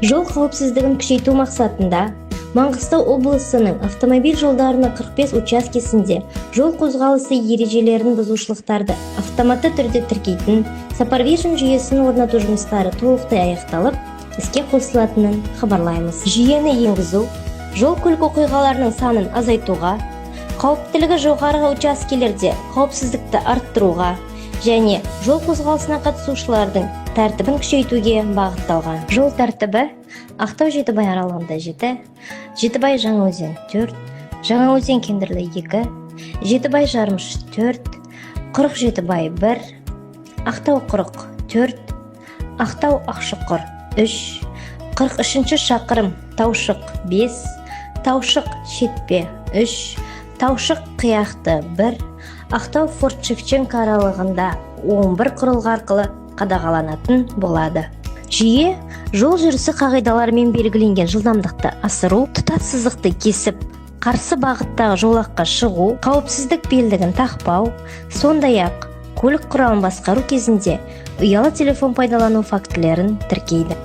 Жол қауіпсіздігін күшейту мақсатында Маңғыстау облысының автомобиль жолдарының 45 учаскесінде жол қозғалысы ережелерін бұзушылықтарды автоматты түрде тіркейтін Сапарвижн жүйесін орнату жұмыстары толықтай аяқталып, іске қосылатынын хабарлаймыз. Жүйені енгізу жол көлік оқиғаларының санын азайтуға, қауіптілігі жоғары учаскелерде қауіпсіздікті арттыруға және жол қозғалысына қатысушылардың тәртібін күшейтуге бағытталған. Жол тәртібі: Ақтау Жетібай аралығында 7, Жетібай Жаңаөзен 4, Жаңаөзен Кендірлі 2, Жетібай Жармыш 4, Құрық Жетібай 1, Ақтау Құрық 4, Ақтау Ақшұқыр 3, 43 шақырым Таушық 5, Таушық Шетпе 3, Таушық Қияқты 1, Ақтау Форт Шевченко аралығында 11 құрылғы арқылы қадағаланатын болады. Жүйе жол жүрісі қағидаларымен белгіленген жылдамдықты асыру, тұтас сызықты кесіп, қарсы бағыттағы жолаққа шығу, қауіпсіздік белдігін тақпау, сондай-ақ көлік құралын басқару кезінде ұялы телефон пайдалану фактілерін тіркейді.